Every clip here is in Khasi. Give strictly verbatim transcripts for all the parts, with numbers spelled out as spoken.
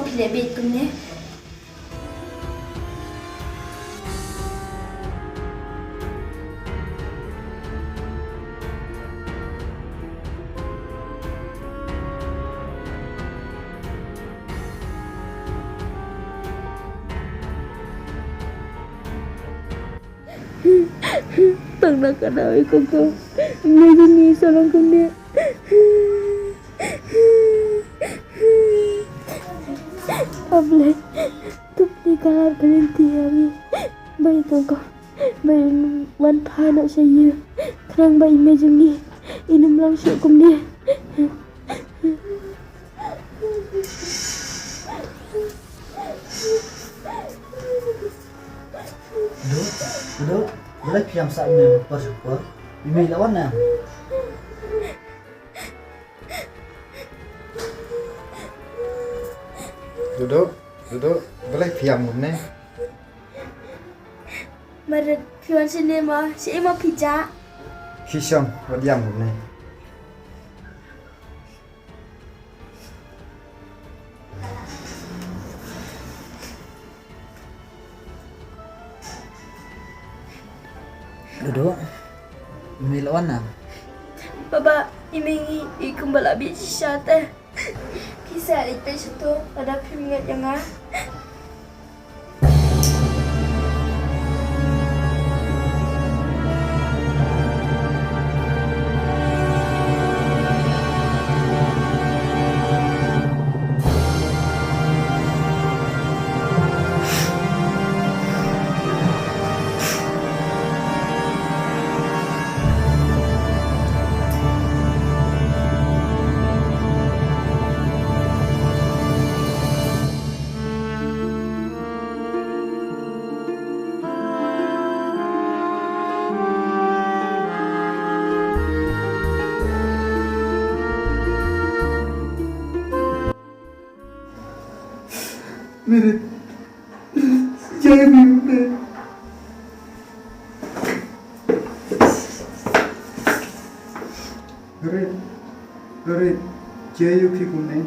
Phi leh beit kumne. Tang na ka daw ïa ka kong. Ym lei jong ngi sa long kumne. A Blei, to plie ka ar ka lynti ïa ngi. Ba ïa ka kong, ba in wan phah noh sha ïing. Khnang ba i mei jong ngi in ym long shuh kumne. Duh, duh, balei phi ïam sah ïa i mei por sha por? I mei la wan em? Duh, duh, duh, duh, balei phi ïam kumne? Marit, phi wan shane ma, shaei ma phi jah? Phi shong, wat ïam kumne. Duh, duh. I mei la wan em? Baba, i mei ngi i kumba la bieit shisha te. Phi sa ïa phi shato, lada phim ngeit ïa nga. Mirit. Jai Bhim. Mirit. Mirit. Jai ïa phi kumne.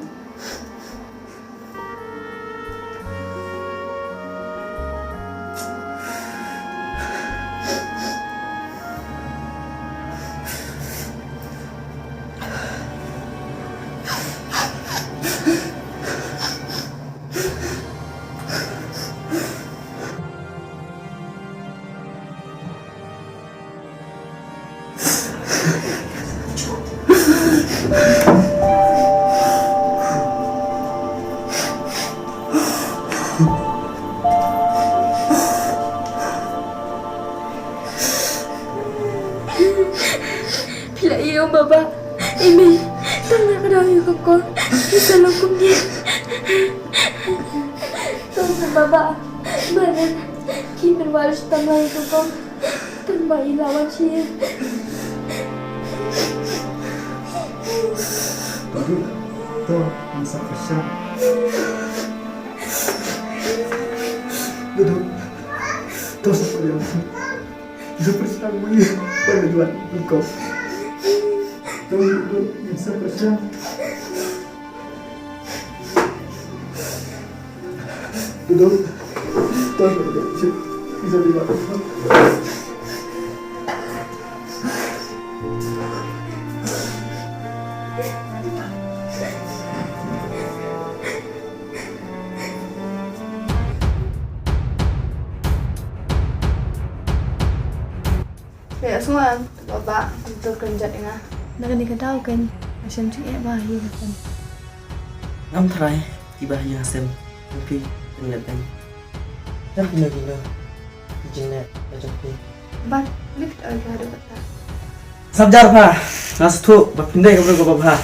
Phi la ïoh baba. Imi. Tang na ka daw ïa ka kong. Phi sa long kumne. Tang na baba. Marit. Ki pynwai tang na ïa ka kong. Tang ba i la wan sha ïing. To, to, sa pyrshang. To, to, to, sa pyrshang. Sa pyrshang mo ïa. Pyrshang mo ïa. To, to, sa pyrshang. Duduk. Tuan, duduk. Sip. Bisa dibuat. Te, ïa, sngewbha, baba, to kynjat ïa nga. Na kane ka daw kan, nga shem jingeh ba ïa ka kan. Ngam tharai, ki ba ïa sem, phi, phi leh kan. Kan phi leh, phi leh, phi jingeh, ka jong phi. Ban, leh phi, oi, ka haduh kata. Sap jar pha, nga sngewthuh, ba phin dei ka briew kaba bha.